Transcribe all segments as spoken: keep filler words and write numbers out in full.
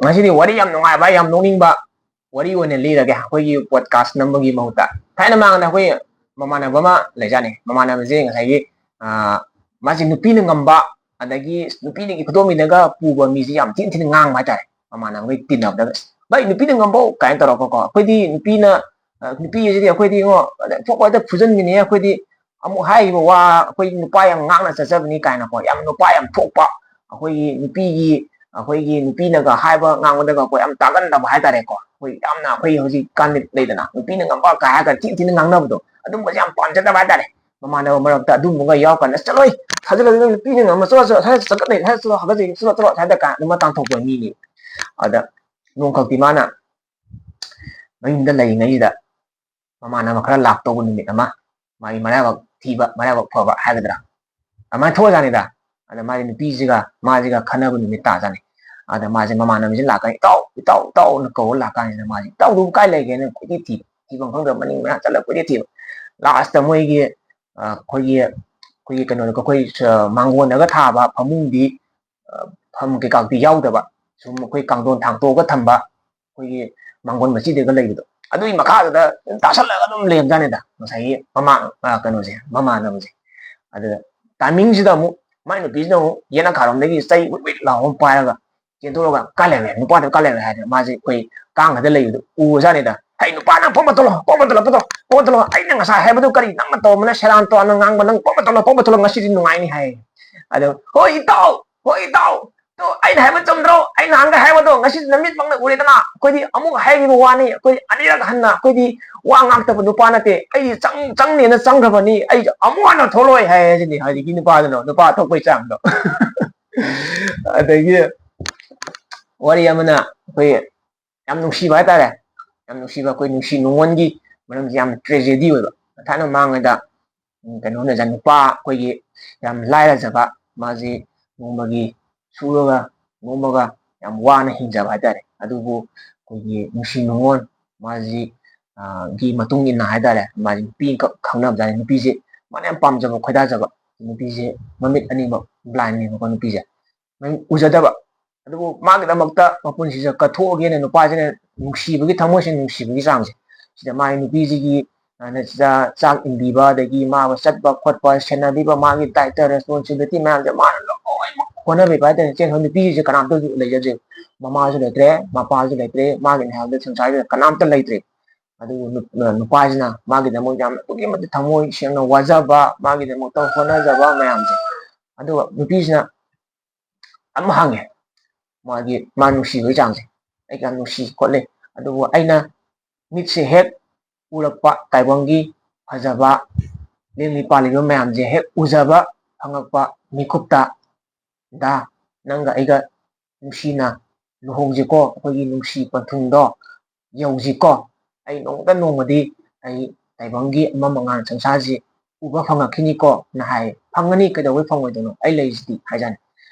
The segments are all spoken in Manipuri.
ꯉꯁꯤꯗꯤ ꯋꯥꯔꯤ ꯌꯥꯝ ꯅꯨꯡꯉꯥꯏꯕ, ꯌꯥꯝ ꯅꯣꯛꯅꯤꯡꯕ ꯋꯥꯔꯤ ꯑꯣꯏꯅ ꯂꯤꯔꯒꯦ꯫ ꯑꯩꯈꯣꯏꯒꯤ ꯄꯣꯗꯀꯥꯁ ꯅꯝꯕꯒꯤ ꯃꯍꯨꯠꯇ, ꯊꯥꯏꯅ ꯃꯥꯡꯗ ꯑꯩꯈꯣꯏ ꯃꯃꯥꯟꯅꯕ ꯑꯃ ꯂꯩꯖꯥꯠꯅꯤ꯫ ꯃꯃꯥꯟꯅꯕꯁꯦ ꯉꯁꯥꯏꯒꯤ, ꯑ, ꯃꯥꯁꯦ ꯅꯨꯄꯤꯅ ꯉꯝꯕ, ꯑꯗꯒꯤ ꯅꯨꯄꯤꯅꯒꯤ ꯈꯨꯗꯣꯝꯕꯤꯅꯒ ꯄꯨꯕ ꯃꯤꯁꯦ ꯌꯥꯝ ꯊꯤꯅ ꯊꯤꯅ ꯉꯥꯡꯕ ꯍꯥꯏꯇꯥꯔꯦ꯫ ꯃꯃꯥꯟꯅꯕꯈꯩ ꯇꯤꯟꯅꯕꯗꯒ, "ꯚꯥꯏ, ꯅꯨꯄꯤꯅ ꯉꯝꯕꯧ" ꯀꯥꯏꯅ ꯇꯧꯔꯛꯄꯀꯣ꯫ ꯑꯩꯈꯣꯏꯗꯤ ꯅꯨꯄꯤꯅ, ꯑ, ꯅꯨꯄꯤ ꯑꯁꯤꯗꯤ ꯑꯩꯈꯣꯏꯗꯤ ꯉꯣ, ꯊꯣꯛꯄ ꯍꯦꯛꯇ ꯐꯨꯖꯟꯕꯤꯅꯤ ꯑꯩꯈꯣꯏꯗꯤ꯫ ꯑꯃꯨꯛ ꯍꯥꯏꯈꯤꯕ ꯋꯥ, "ꯑꯩꯈꯣꯏ ꯅꯨꯄꯥ ꯌꯥꯝ ꯉꯥꯡꯅ ꯆꯠꯆꯕꯅꯤ" ꯀꯥꯏꯅꯀꯣ, ꯌꯥꯝ ꯅꯨꯄꯥ ꯌꯥꯝ ꯊꯣꯛꯄ, ꯑꯩꯈꯣꯏꯒꯤ ꯅꯨꯄꯤꯒꯤ, ꯑꯩꯈꯣꯏꯒꯤ ꯅꯨꯄꯤꯅꯒ ꯍꯥꯏꯕ ꯉꯥꯡꯕꯗꯒ ꯑꯩꯈꯣꯏ ꯌꯥꯝ ꯇꯥꯒꯟꯗꯕ ꯍꯥꯏꯇꯥꯔꯦꯀꯣ꯫ ꯑꯩꯈꯣꯏ ꯌꯥꯝꯅ, ꯑꯩꯈꯣꯏ ꯍꯧꯖꯤꯛꯀꯥꯟꯗꯤ ꯂꯩꯗꯅ, ꯅꯨꯄꯤꯅ ꯉꯝꯕ ꯀꯥꯏ ꯍꯥꯏꯔꯒ ꯊꯤꯅ ꯊꯤꯅ ꯉꯥꯡꯅꯕꯗꯣ, ꯑꯗꯨꯝꯕꯁꯦ ꯌꯥꯝ ꯄꯥꯝꯖꯗꯕ ꯍꯥꯏꯇꯥꯔꯦ꯫ ꯃꯃꯥꯟꯅꯕ ꯃꯔꯛꯇ ꯑꯗꯨꯝꯕꯒ ꯌꯥꯎꯔꯀꯥꯟꯗ, "ꯑꯁ, ꯆꯠꯂꯣꯍꯦ, ꯊꯥꯖꯜꯂꯒ ꯅꯨꯄꯤꯅ ꯉꯝꯃ ꯆꯠꯂꯣ, ꯆꯠꯂꯣ, ꯍꯥꯏ ꯆꯠꯀꯠꯅꯩ, ꯍꯥꯏ ꯆꯠꯂꯣ, ꯍꯥꯒꯠꯆꯩ, ꯆꯠꯂꯣ, ꯆꯠꯂꯣ" ꯍꯥꯏꯔ ꯀꯥꯟ ꯑꯗꯨꯃ ꯇꯥꯟꯊꯣꯛꯄ ꯃꯤꯅꯤ꯫ ꯑꯗ ꯅꯣꯡꯈꯛꯇꯤ ꯃꯥꯅ ꯃꯌꯨꯝꯗ ꯂꯩꯔꯤꯉꯩꯁꯤꯗ ꯃꯃꯥꯟꯅꯕ ꯈꯔ ꯂꯥꯛꯇꯧꯕ ꯅꯨꯃꯤꯠ ꯑꯃ, ꯃꯥꯒꯤ ꯃꯔꯥꯏꯕꯛ ꯊꯤꯕ, ꯃꯔꯥꯏꯕꯛ ꯐꯕ ꯍꯥꯏꯒꯗ꯭ꯔꯥ, ꯑꯗꯨꯃꯥꯏꯅ ꯊꯣꯛꯑꯖꯥꯠꯅꯤꯗ꯫ ꯑꯗ ꯃꯥꯁꯦ ꯅꯨꯄꯤꯁꯤꯒ ꯃꯥꯁꯤꯒ ꯈꯟꯅꯕ ꯅꯨꯃꯤꯠ ꯇꯥꯖꯥꯠꯅꯤ꯫ ꯑꯗ ꯃꯥꯁꯦ ꯃꯃꯥꯟꯅꯕꯁꯦ ꯂꯥꯛꯀꯥꯟꯗ, "ꯏꯇꯥꯎ, ꯏꯇꯥꯎ, ꯏꯇꯥꯎꯅ" ꯀꯧꯔ ꯂꯥꯛꯀꯥꯟꯁꯤꯗ, ꯃꯥꯁꯦ, "ꯏꯇꯥꯎꯗꯨꯕꯨ ꯀꯥꯏ ꯂꯩꯒꯦꯅ?" ꯀꯣꯏꯊꯤ ꯊꯤꯕ, ꯊꯤꯐꯝ ꯈꯪꯗꯕ, ꯃꯅꯤꯡ ꯃꯌꯥ ꯆꯠꯂꯒ ꯀꯣꯏꯊꯤ ꯊꯤꯕ꯫ ꯂꯥꯁꯇ ꯃꯣꯏꯒꯤ, ꯑ, ꯑꯩꯈꯣꯏꯒꯤ, ꯑꯩꯈꯣꯏꯒꯤ ꯀꯩꯅꯣꯗꯣ, ꯑꯩꯈꯣꯏ, ꯑ, ꯃꯥꯡꯒꯣꯟꯗꯒ ꯊꯥꯕ ꯐꯃꯨꯡꯗꯤ, ꯑ, ꯐꯝ ꯀꯩꯀꯥꯗꯤ ꯌꯥꯎꯗꯕ, ꯁꯨꯝ ꯑꯩꯈꯣꯏ ꯀꯥꯡꯊꯣꯟ ꯊꯥꯡꯇꯣꯛꯑꯒ ꯊꯝꯕ, ꯑꯩꯈꯣꯏꯒꯤ ꯃꯥꯡꯒꯣꯟ ꯃꯆꯤꯗꯒ ꯂꯩꯕꯗꯣ, ꯑꯗꯨꯒꯤ ꯃꯈꯥꯗꯨꯗ ꯑꯗꯨꯝ ꯇꯥꯁꯜꯂꯒ ꯑꯗꯨꯝ ꯂꯩꯔꯝꯖꯥꯠꯅꯤꯗ, ꯉꯁꯥꯏꯒꯤ ꯃꯃꯥ-, ꯑ, ꯀꯩꯅꯣꯁꯦ, ꯃꯃꯥꯟꯅꯕꯁꯦ꯫ ꯑꯗꯨꯗ timingꯁꯤꯗ ꯑꯃꯨꯛ ꯃꯥꯏ ꯅꯨꯄꯤꯁꯤꯅ ꯑꯃꯨꯛ ꯌꯦꯠ ꯅꯥꯀꯥꯔꯣꯝꯗꯒꯤ ꯆꯩ ꯋꯤꯠ ꯋꯤꯠ ꯂꯥꯎꯕ ꯑꯃ ꯄꯥꯏꯔꯒ ꯆꯦꯟꯊꯣꯛꯑꯒ, "ꯀꯥꯏ ꯂꯩꯔꯦ? ꯅꯨꯄꯥꯗꯣ ꯀꯥꯏ ꯂꯩꯔꯦ?" ꯍꯥꯏꯗꯅ ꯃꯥꯁꯦ ꯑꯩꯈꯣꯏ ꯀꯥꯡꯒꯗ ꯂꯩꯕꯗꯣ ꯎꯔꯖꯥꯠꯅꯤꯗ꯫ "ꯍꯩ, ꯅꯨꯄꯥ, ꯅꯪ ꯐꯝꯃ ꯊꯣꯛꯂꯛꯑꯣ, ꯐꯝꯃ ꯊꯣꯛꯂꯛꯑꯣ, ꯐꯝꯃ ꯊꯣꯛꯂꯛꯑꯣ꯫ ꯑꯩꯅ ꯉꯁꯥꯏ ꯍꯥꯏꯕꯗꯨ ꯀꯔꯤ? ꯅꯪꯅ ꯇꯧꯔꯝꯕꯅ ꯁꯦꯔꯥꯟ ꯇꯨꯔꯥꯟꯅ ꯉꯥꯡꯕ, ꯅꯪ ꯐꯝꯃ ꯊꯣꯛꯂꯛꯑꯣ, ꯐꯝꯃ ꯊꯣꯛꯂꯛꯑꯣ, ꯉꯁꯤꯗꯤ ꯅꯨꯡꯉꯥꯏꯅꯤ" ꯍꯥꯏ꯫ ꯑꯗꯣ, "ꯍꯣꯏ ꯏꯇꯥꯎ, ꯍꯣꯏ ꯏꯇꯥꯎ, ꯇꯣ, ꯑꯩꯅ ꯍꯥꯏꯕ ꯆꯨꯝꯗ꯭ꯔꯣ? ꯑꯩ ꯅꯍꯥꯟꯒ ꯍꯥꯏꯕꯗꯣ ꯉꯁꯤ ꯅꯃꯤꯠꯃꯛꯅ ꯎꯔꯦꯗꯅ꯫ ꯑꯩꯈꯣꯏꯗꯤ ꯑꯃꯨꯛ ꯍꯥꯏꯈꯤꯕ ꯋꯥꯅꯤ, ꯑꯩꯈꯣꯏꯗꯤ ꯑꯅꯤꯔꯛ ꯍꯟꯅ ꯑꯩꯈꯣꯏꯗꯤ ꯋꯥ ꯉꯥꯛꯇꯕ ꯅꯨꯄꯥ ꯅꯠꯇꯦ꯫ ꯑꯩꯗꯤ ꯆꯪ-, ꯆꯪꯅꯦꯅ ꯆꯪꯈ꯭ꯔꯕꯅꯤ, ꯑꯩ ꯑꯃꯨꯛ ꯍꯟꯅ ꯊꯣꯛꯂꯛꯑꯣꯏ" ꯍꯥꯏ ꯍꯥꯏꯁꯤꯅꯤ ꯍꯧꯖꯤꯛꯀꯤ ꯅꯨꯄꯥꯗꯨꯅ, ꯅꯨꯄꯥ ꯊꯣꯛꯄꯩ ꯆꯥꯡꯗꯣ꯫ ꯑꯗꯒꯤ ꯋꯥꯔꯤ ꯑꯃꯅ ꯑꯩꯈꯣꯏ ꯌꯥꯝ ꯅꯨꯡꯁꯤꯕ ꯍꯥꯏꯇꯥꯔꯦ, ꯌꯥꯝ ꯅꯨꯡꯁꯤꯕ, ꯑꯩꯈꯣꯏ ꯅꯨꯡꯁꯤ ꯅꯨꯡꯉꯣꯟꯒꯤ ꯃꯔꯝꯁꯦ ꯌꯥꯝꯅ tragedy ꯑꯣꯏꯕ꯫ ꯊꯥꯏꯅ ꯃꯃꯥꯡꯉꯩꯗ, ꯎꯝ, ꯀꯩꯅꯣꯅ ꯅꯨꯄꯥ ꯑꯩꯈꯣꯏꯒꯤ ꯌꯥꯝ ꯂꯥꯏꯔꯖꯕ, ꯃꯥꯁꯤ ꯅꯣꯡꯃꯒꯤ ꯁꯨꯔꯒ ꯅꯣꯝꯃꯒ ꯌꯥꯝ ꯋꯥꯅ ꯍꯤꯡꯖꯕ ꯍꯥꯏꯇꯥꯔꯦ꯫ ꯑꯗꯨꯕꯨ ꯑꯩꯈꯣꯏꯒꯤ ꯅꯨꯡꯁꯤ ꯅꯨꯡꯉꯣꯟ ꯃꯥꯁꯤ, ꯑ, ꯒꯤ ꯃꯇꯨꯡ ꯏꯟꯅ ꯍꯥꯏꯇꯥꯔꯦ, ꯃꯥꯁꯤ ꯅꯨꯄꯤ ꯑꯃꯈꯛ ꯈꯪꯅꯕꯖꯥꯠꯅꯤ꯫ ꯅꯨꯄꯤꯁꯦ ꯃꯥꯅ ꯌꯥꯝ ꯄꯥꯝꯖꯕ, ꯈꯣꯏꯗꯥꯖꯕ, ꯅꯨꯄꯤꯁꯦ ꯃꯃꯤꯠ ꯑꯅꯤꯃꯛ blindꯅꯦꯕꯀꯣ꯫ ꯅꯨꯄꯤꯁꯦ ꯃꯃꯤꯠ ꯎꯖꯗꯕ, ꯑꯗꯨꯕꯨ ꯃꯥꯒꯤꯗꯃꯛꯇ ꯃꯄꯨꯟꯁꯤꯁꯦ ꯀꯠꯊꯣꯛꯑꯒꯦꯅ ꯅꯨꯄꯥꯁꯤꯅ ꯅꯨꯡꯁꯤꯕꯒꯤ, ꯊꯃꯣꯏꯁꯤꯅ ꯅꯨꯡꯁꯤꯕꯒꯤ ꯆꯥꯡꯁꯦ, ꯁꯤꯗ ꯃꯥꯒꯤ ꯅꯨꯄꯤꯁꯤꯒꯤ, ꯑ, ꯅ-, ꯆꯥ-, ꯆꯥꯛ ꯏꯟꯕꯤꯕ, ꯑꯗꯒꯤ ꯃꯥꯒ ꯆꯠꯄ ꯈꯣꯠꯄ, ꯁꯦꯟꯅꯕꯤꯕ, ꯃꯥꯒꯤ ꯗꯥꯏꯇ, ꯔꯦꯁꯄꯣꯟꯁꯤꯕꯤꯂꯤꯇꯤ ꯃꯌꯥꯝꯁꯦ ꯃꯥꯅ ꯂꯣꯏꯅꯃꯛ ꯍꯣꯠꯅꯕꯤꯕ ꯍꯥꯏꯇꯥꯔꯦ꯫ ꯏꯆꯦ, ꯅꯨꯄꯤꯁꯦ ꯀꯅꯥꯝꯇꯁꯨ ꯂꯩꯖꯗ꯭ꯔꯦ, ꯃꯃꯥꯁꯨ ꯂꯩꯇ꯭ꯔꯦ, ꯃꯄꯥꯁꯨ ꯂꯩꯇ꯭ꯔꯦ, ꯃꯥꯒꯤꯅꯦ ꯍꯥꯏꯕꯗ ꯁꯪꯁꯥꯔꯁꯤꯗ ꯀꯅꯥꯝꯇ ꯂꯩꯇ꯭ꯔꯦ꯫ ꯑꯗꯨꯕꯨ ꯅꯨ-, ꯅꯨꯄꯥꯁꯤꯅ ꯃꯥꯒꯤꯗꯃꯛ ꯌꯥꯝꯅ ꯑꯗꯨꯛꯀꯤ ꯃꯇꯤꯛ ꯊꯃꯣꯏ ꯁꯦꯡꯅ ꯋꯥꯖꯕ, ꯃꯥꯒꯤꯗꯃꯛꯇ ꯍꯣꯠꯅꯖꯕ ꯃꯌꯥꯝꯁꯦ꯫ ꯑꯗꯨꯒ ꯅꯨꯄꯤꯁꯤꯅ ꯑꯃ ꯍꯪꯉꯦ, ꯃꯥꯒꯤ, ꯃꯥ ꯅꯨꯡꯁꯤꯕꯒꯤ ꯆꯥꯡꯁꯦ, "ꯑꯩ ꯌꯥꯝ ꯅꯨꯡꯁꯤ ꯈꯣꯠꯂꯦ, ꯑꯗꯨꯕꯨ ꯑꯩꯅ ꯃꯤꯠꯁꯦ ꯍꯦꯛ ꯎꯔꯛꯄ ꯇꯥꯏꯕꯪꯒꯤ ꯐꯖꯕ, ꯂꯦꯝꯃꯤ ꯄꯥꯜꯂꯤꯕ ꯃꯌꯥꯝꯁꯦ ꯍꯦꯛ ꯎꯖꯕ ꯐꯪꯉꯛꯄ ꯃꯤꯀꯨꯞꯇ, ꯗꯥ, ꯅꯪꯒ ꯑꯩꯒ ꯅꯨꯡꯁꯤꯅ ꯂꯨꯍꯣꯡꯁꯤꯀꯣ, ꯑꯩꯈꯣꯏꯒꯤ ꯅꯨꯡꯁꯤ ꯄꯟꯊꯨꯡꯗꯣ ꯌꯧꯁꯤꯀꯣ꯫ ꯑꯩ ꯅꯣꯡꯃꯗ ꯅꯣꯡꯃꯗꯤ ꯑꯩ ꯇꯥꯏꯕꯪꯒꯤ ꯑꯃ ꯃꯉꯥꯜ ꯁꯪꯁꯥꯔꯁꯤ ꯎꯕ ꯐꯪꯉꯛꯈꯤꯅꯤꯀꯣ" ꯅ ꯍꯥꯏ꯫ "ꯐꯪꯒꯅꯤ, ꯀꯩꯗꯧꯕꯩ ꯐꯪꯉꯣꯏꯗꯣꯏꯅꯣ? ꯑꯩ ꯂꯩꯁꯤꯗꯤ" ꯍꯥꯏꯖꯥꯠꯅꯤ꯫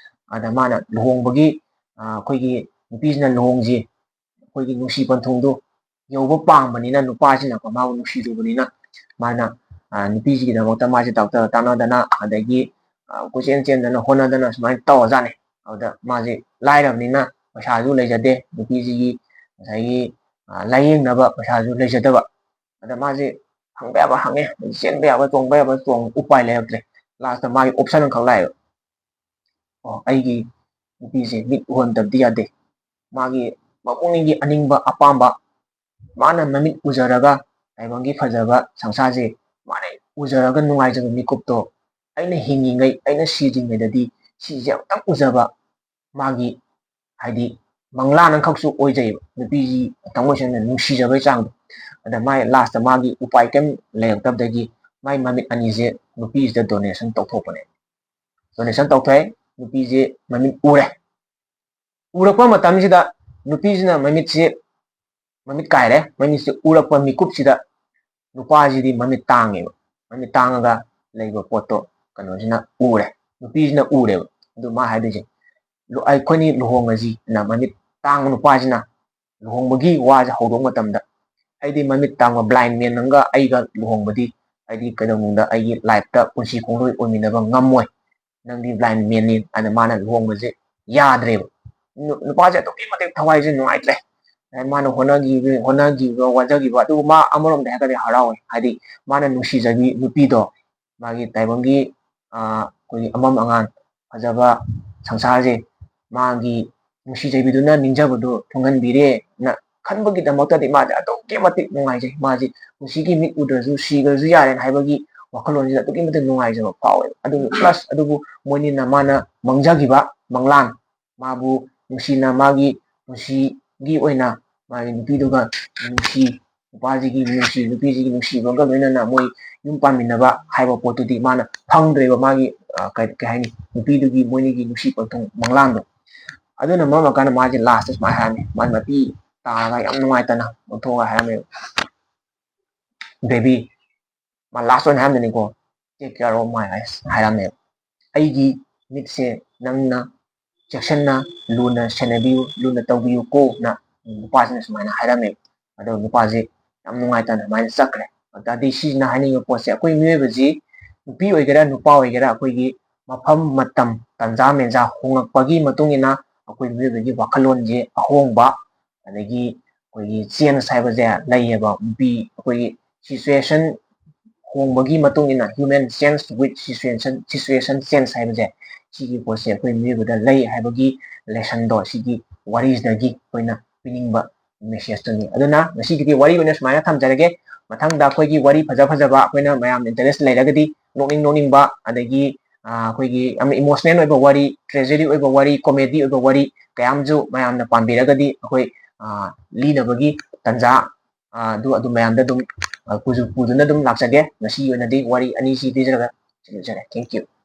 ꯑꯗ ꯃꯥꯅ ꯂꯨꯍꯣꯡꯕꯒꯤ, ꯑ, ꯑꯩꯈꯣꯏꯒꯤ ꯅꯨꯄꯤꯁꯤꯅ ꯂꯨꯍꯣꯡꯁꯤ, ꯑꯩꯈꯣꯏꯒꯤ ꯅꯨꯡꯁꯤ ꯄꯟꯊꯨꯡꯗꯣ ꯌꯧꯕ ꯄꯥꯝꯕꯅꯤꯅ, ꯅꯨꯄꯥꯁꯤꯅꯀꯣ ꯃꯥꯕꯨ ꯅꯨꯡꯁꯤꯔꯨꯕꯅꯤꯅ, ꯃꯥꯅ, ꯑ, ꯅꯨꯄꯤꯁꯤꯒꯤꯗꯃꯛꯇ ꯃꯥꯁꯦ ꯗꯥꯛꯇꯔ ꯇꯥꯟꯅꯗꯅ, ꯑꯗꯒꯤ, ꯑ, ꯀꯣꯏꯆꯦꯟ ꯆꯦꯟꯗꯅ ꯍꯣꯠꯅꯗꯅ ꯁꯨꯃꯥꯏꯅ ꯇꯧꯔꯖꯥꯠꯅꯤ꯫ ꯑꯗꯨꯗ ꯃꯥꯁꯦ ꯂꯥꯏꯔꯕꯅꯤꯅ ꯄꯩꯁꯥꯁꯨ ꯂꯩꯖꯗꯦ, ꯅꯨꯄꯤꯁꯤꯒꯤ ꯉꯁꯥꯏꯒꯤ, ꯑ, ꯂꯥꯏꯌꯦꯡꯅꯕ ꯄꯩꯁꯥꯁꯨ ꯂꯩꯖꯗꯕ꯫ ꯑꯗ ꯃꯥꯁꯦ ꯍꯪꯕ ꯌꯥꯕ ꯍꯪꯉꯦ, ꯆꯦꯟꯕ ꯌꯥꯕ, ꯆꯣꯡꯕ ꯌꯥꯕ ꯆꯣꯡ, ꯎꯄꯥꯏ ꯂꯩꯔꯛꯇ꯭ꯔꯦ꯫ ꯂꯥꯁꯇ ꯃꯥꯒꯤ ꯑꯣꯞꯁꯟ ꯑꯃꯈꯛ ꯂꯥꯛꯑꯦꯕ꯫ ꯑꯣ, ꯑꯩꯒꯤ ꯅꯨꯄꯤꯁꯦ ꯃꯤꯠ ꯎꯍꯟꯗꯕꯗꯤ ꯌꯥꯗꯦ꯫ ꯃꯥꯒꯤ ꯃꯄꯨꯛꯅꯤꯡꯒꯤ ꯑꯅꯤꯡꯕ ꯑꯄꯥꯝꯕ, ꯃꯥꯅ ꯃꯃꯤꯠ ꯎꯖꯔꯒ ꯇꯥꯏꯕꯪꯒꯤ ꯐꯖꯕ ꯁꯪꯁꯥꯔꯁꯦ ꯃꯥꯅ ꯎꯖꯔꯒ ꯅꯨꯡꯉꯥꯏꯖꯕ ꯃꯤꯀꯨꯞꯇꯣ ꯑꯩꯅ ꯍꯤꯡꯉꯤꯉꯩ, ꯑꯩꯅ ꯁꯤꯗ꯭ꯔꯤꯉꯩꯗꯗꯤ ꯁꯤꯁꯦ ꯑꯃꯨꯛꯇꯪ ꯎꯖꯕ ꯃꯥꯒꯤ, ꯍꯥꯏꯗꯤ, ꯃꯪꯂꯥꯟ ꯑꯃꯈꯛꯁꯨ ꯑꯣꯏꯖꯩꯕ꯫ ꯅꯨꯄꯤꯒꯤ ꯊꯃꯣꯏ ꯁꯦꯡꯅ ꯅꯨꯡꯁꯤꯖꯕꯒꯤ ꯆꯥꯡꯗꯣ꯫ ꯑꯗ ꯃꯥꯏ ꯂꯥꯁꯇ ꯃꯥꯒꯤ ꯎꯄꯥꯏ ꯀꯩꯝ ꯂꯩꯔꯛꯇꯕꯗꯒꯤ ꯃꯥꯏ ꯃꯃꯤꯠ ꯑꯅꯤꯁꯦ ꯅꯨꯄꯤꯁꯤꯗ ꯗꯣꯅꯦꯁꯟ ꯇꯧꯊꯣꯛꯄꯅꯦ꯫ ꯗꯣꯅꯦꯁꯟ ꯇꯧꯊꯣꯛꯑꯦ, ꯅꯨꯄꯤꯁꯦ ꯃꯃꯤꯠ ꯎꯔꯦ꯫ ꯎꯔꯛꯄ ꯃꯇꯝꯁꯤꯗ ꯅꯨꯄꯤꯁꯤꯅ ꯃꯃꯤꯠꯁꯤ, ꯃꯃꯤꯠ ꯀꯥꯏꯔꯦ, ꯃꯃꯤꯠꯁꯤ ꯎꯔꯛꯄ ꯃꯤꯀꯨꯞꯁꯤꯗ ꯅꯨꯄꯥꯁꯤꯗꯤ ꯃꯃꯤꯠ ꯇꯥꯡꯉꯦꯕ꯫ ꯃꯃꯤꯠ ꯇꯥꯡꯉꯒ ꯂꯩꯕ ꯄꯣꯠꯇꯣ ꯀꯩꯅꯣꯁꯤꯅ ꯎꯔꯦ, ꯅꯨꯄꯤꯁꯤꯅ ꯎꯔꯦꯕ꯫ ꯑꯗꯨ ꯃꯥ ꯍꯥꯏꯗꯣꯏꯁꯦ, "ꯂꯨ-, ꯑꯩꯈꯣꯏꯅꯤ ꯂꯨꯍꯣꯡꯉꯁꯤ" ꯅ ꯃꯃꯤꯠ ꯇꯥꯡꯕ ꯅꯨꯄꯥꯁꯤꯅ ꯂꯨꯍꯣꯡꯕꯒꯤ ꯋꯥꯁꯦ ꯍꯧꯗꯣꯛꯄ ꯃꯇꯝꯗ, "ꯑꯩꯗꯤ ꯃꯃꯤꯠ ꯇꯥꯡꯕ blind man ꯑꯃꯒ ꯑꯩꯒ ꯂꯨꯍꯣꯡꯕꯗꯤ ꯑꯩꯗꯤ ꯀꯩꯗꯧꯅꯨꯡꯗ ꯑꯩꯒꯤ ꯂꯥꯏꯐꯇ ꯄꯨꯟꯁꯤ ꯈꯣꯡꯂꯣꯏ ꯑꯣꯏꯃꯤꯟꯅꯕ ꯉꯝꯃꯣꯏ, ꯅꯪꯗꯤ blind man ꯅꯤ" ꯑꯗ ꯃꯥꯅ ꯂꯨꯍꯣꯡꯕꯁꯦ ꯌꯥꯗ꯭ꯔꯦꯕ꯫ ꯅꯨꯄꯥꯁꯦ ꯑꯗꯨꯛꯀꯤ ꯃꯇꯤꯛ ꯊꯋꯥꯏꯁꯦ ꯅꯨꯡꯉꯥꯏꯇ꯭ꯔꯦ꯫ ꯍꯣꯠꯅꯈꯤꯕ ꯍꯣꯠꯅꯈꯤꯕ ꯋꯥꯖꯈꯤꯕ ꯑꯗꯨꯕꯨ ꯃꯥ ꯑꯃꯔꯣꯝꯗ ꯍꯥꯏꯔꯒꯗꯤ ꯍꯔꯥꯎꯋꯦ꯫ ꯍꯥꯏꯗꯤ ꯃꯥꯅ ꯅꯨꯡꯁꯤꯖꯕꯤ ꯅꯨꯄꯤꯗꯣ ꯃꯥꯒꯤ ꯇꯥꯏꯕꯪꯒꯤ ꯑꯩꯈꯣꯏꯒꯤ ꯑꯃꯝ ꯑꯉꯥꯟ ꯐꯖꯕ ꯁꯪꯁꯥꯔꯁꯦ ꯃꯥꯒꯤ ꯅꯨꯡꯁꯤꯖꯕꯤꯗꯨꯅ ꯅꯤꯡꯖꯕꯗꯨ ꯊꯨꯡꯍꯟꯕꯤꯔꯦꯅ ꯈꯟꯕꯒꯤꯗꯃꯛꯇꯗꯤ ꯃꯥꯁꯦ ꯑꯗꯨꯛꯀꯤ ꯃꯇꯤꯛ ꯅꯨꯡꯉꯥꯏꯖꯩ꯫ ꯃꯥꯁꯦ ꯄꯨꯟꯁꯤꯒꯤ ꯃꯤꯠ ꯎꯗ꯭ꯔꯁꯨ ꯁꯤꯈ꯭ꯔꯁꯨ ꯌꯥꯔꯦꯅ ꯍꯥꯏꯕꯒꯤ ꯋꯥꯈꯜꯂꯣꯟꯁꯤꯗ ꯑꯗꯨꯛꯀꯤ ꯃꯇꯤꯛ ꯅꯨꯡꯉꯥꯏꯖꯕ ꯐꯥꯎꯋꯦ꯫ ꯑꯗꯨꯒ plus ꯑꯗꯨꯕꯨ ꯃꯣꯏꯅꯤꯅ ꯃꯥꯅ ꯃꯪꯖꯈꯤꯕ ꯃꯪꯂꯥꯟ ꯃꯥꯕꯨ ꯅꯨꯡꯁꯤꯅ ꯃꯥꯒꯤ ꯄꯨꯟꯁꯤꯒꯤ ꯑꯣꯏꯅ ꯃꯥꯒꯤ ꯅꯨꯄꯤꯗꯨꯒ ꯅꯨꯡꯁꯤ ꯅꯨꯄꯥꯁꯤꯒꯤ ꯅꯨꯡꯁꯤ ꯅꯨꯄꯤꯁꯤꯒꯤ ꯅꯨꯡꯁꯤꯕꯒ ꯂꯣꯏꯅꯅ ꯃꯣꯏ ꯌꯨꯝ ꯄꯥꯟꯃꯤꯟꯅꯕ ꯍꯥꯏꯕ ꯄꯣꯠꯇꯨꯗꯤ ꯃꯥꯅ ꯐꯪꯗ꯭ꯔꯦꯕ꯫ ꯃꯥꯒꯤ ꯀꯩ ꯍꯥꯏꯅꯤ ꯅꯨꯄꯤꯗꯨꯒꯤ ꯃꯣꯏꯅꯤꯒꯤ ꯅꯨꯡꯁꯤ ꯄꯟꯊꯨꯡ ꯃꯪꯂꯥꯟꯗꯣ꯫ ꯑꯗꯨꯅ ꯃꯔꯝ ꯑꯣꯏꯔꯀꯥꯟꯗ ꯃꯥꯁꯦ last ꯁꯨꯃꯥꯏꯅ ꯍꯥꯏꯔꯝꯃꯤ꯫ ꯃꯥ ꯃꯄꯤ ꯇꯥꯔꯒ ꯌꯥꯝ ꯅꯨꯡꯉꯥꯏꯇꯅ ꯑꯣꯟꯊꯣꯛꯑꯒ ꯍꯥꯏꯔꯝꯃꯦꯕ, "Baby," ꯃꯥ last ꯑꯣꯏꯅ ꯍꯥꯏꯔꯝꯗꯣꯏꯅꯤꯀꯣ, "Take care of my eyes" ꯍꯥꯏꯔꯝꯃꯦꯕ꯫ "ꯑꯩꯒꯤ ꯃꯤꯠꯁꯦ ꯅꯪꯅ ꯆꯦꯛꯁꯤꯟꯅ ꯂꯨꯅ ꯁꯦꯟꯅꯕꯤꯌꯨ, ꯂꯨꯅ ꯇꯧꯕꯤꯌꯨꯀꯣꯅ" ꯅꯨꯄꯥꯁꯤꯅ ꯁꯨꯃꯥꯏꯅ ꯍꯥꯏꯔꯝꯃꯦꯕ꯫ ꯑꯗꯣ ꯅꯨꯄꯥꯁꯦ ꯌꯥꯝ ꯅꯨꯡꯉꯥꯏꯇꯅ ꯑꯗꯨꯃꯥꯏꯅ ꯆꯠꯈ꯭ꯔꯦ꯫ ꯑꯗꯨꯗꯤ ꯁꯤꯁꯤꯅ ꯍꯥꯏꯅꯤꯡꯕ ꯄꯣꯠꯁꯦ ꯑꯩꯈꯣꯏ ꯃꯤꯑꯣꯏꯕꯁꯤ ꯅꯨꯄꯤ ꯑꯣꯏꯒꯦꯔꯥ ꯅꯨꯄꯥ ꯑꯣꯏꯒꯦꯔꯥ ꯑꯩꯈꯣꯏꯒꯤ ꯃꯐꯝ ꯃꯇꯝ ꯇꯟꯖꯥ ꯃꯦꯟꯖꯥ ꯍꯣꯡꯂꯛꯄꯒꯤ ꯃꯇꯨꯡ ꯏꯟꯅ ꯑꯩꯈꯣꯏ ꯃꯤꯑꯣꯏꯕꯒꯤ ꯋꯥꯈꯜꯂꯣꯟꯁꯦ ꯑꯍꯣꯡꯕ ꯑꯗꯒꯤ ꯑꯩꯈꯣꯏꯒꯤ change ꯍꯥꯏꯕꯁꯦ ꯂꯩꯌꯦꯕ꯫ ꯅꯨꯄꯤ ꯑꯩꯈꯣꯏꯒꯤ situation ꯍꯣꯡꯕꯒꯤ ꯃꯇꯨꯡ ꯏꯟꯅ human change with situation, situation change ꯍꯥꯏꯕꯁꯦ ꯁꯤꯒꯤ ꯄꯣꯠꯁꯦ ꯑꯩꯈꯣꯏ ꯃꯤꯑꯣꯏꯕꯗ ꯂꯩ ꯍꯥꯏꯕꯒꯤ lessonꯗꯣ ꯁꯤꯒꯤ ꯋꯥꯔꯤꯁꯤꯗꯒꯤ ꯑꯩꯈꯣꯏꯅ ꯄꯤꯅꯤꯡꯕ messageꯇꯨꯅꯤ꯫ ꯑꯗꯨꯅ ꯉꯁꯤꯒꯤꯗꯤ ꯋꯥꯔꯤ ꯑꯣꯏꯅ ꯁꯨꯃꯥꯏꯅ ꯊꯝꯖꯔꯒꯦ꯫ ꯃꯊꯪꯗ ꯑꯩꯈꯣꯏꯒꯤ ꯋꯥꯔꯤ ꯐꯖ ꯐꯖꯕ ꯑꯩꯈꯣꯏꯅ ꯃꯌꯥꯝꯅ interest ꯂꯩꯔꯒꯗꯤ ꯅꯣꯛꯅꯤꯡ ꯅꯣꯛꯅꯤꯡꯕ ꯑꯗꯒꯤ ꯑꯩꯈꯣꯏꯒꯤ ꯌꯥꯝꯅ emotional ꯑꯣꯏꯕ ꯋꯥꯔꯤ, tragedy ꯑꯣꯏꯕ ꯋꯥꯔꯤ, comedy ꯑꯣꯏꯕ ꯋꯥꯔꯤ ꯀꯌꯥ ꯑꯃꯁꯨ ꯃꯌꯥꯝꯅ ꯄꯥꯝꯕꯤꯔꯒꯗꯤ ꯑꯩꯈꯣꯏ ꯂꯤꯅꯕꯒꯤ ꯇꯟꯖꯥ ꯑꯗꯨ ꯑꯗꯨꯝ ꯃꯌꯥꯝꯗ ꯑꯗꯨꯝ ꯄꯨꯗꯨꯅ ꯑꯗꯨꯝ ꯂꯥꯛꯆꯒꯦ꯫ ꯉꯁꯤꯒꯤ ꯑꯣꯏꯅꯗꯤ ꯋꯥꯔꯤ ꯑꯅꯤꯁꯤ ꯂꯤꯖꯔꯒ ꯂꯣꯏꯁꯤꯟꯖꯔꯦ꯫ Thank you꯫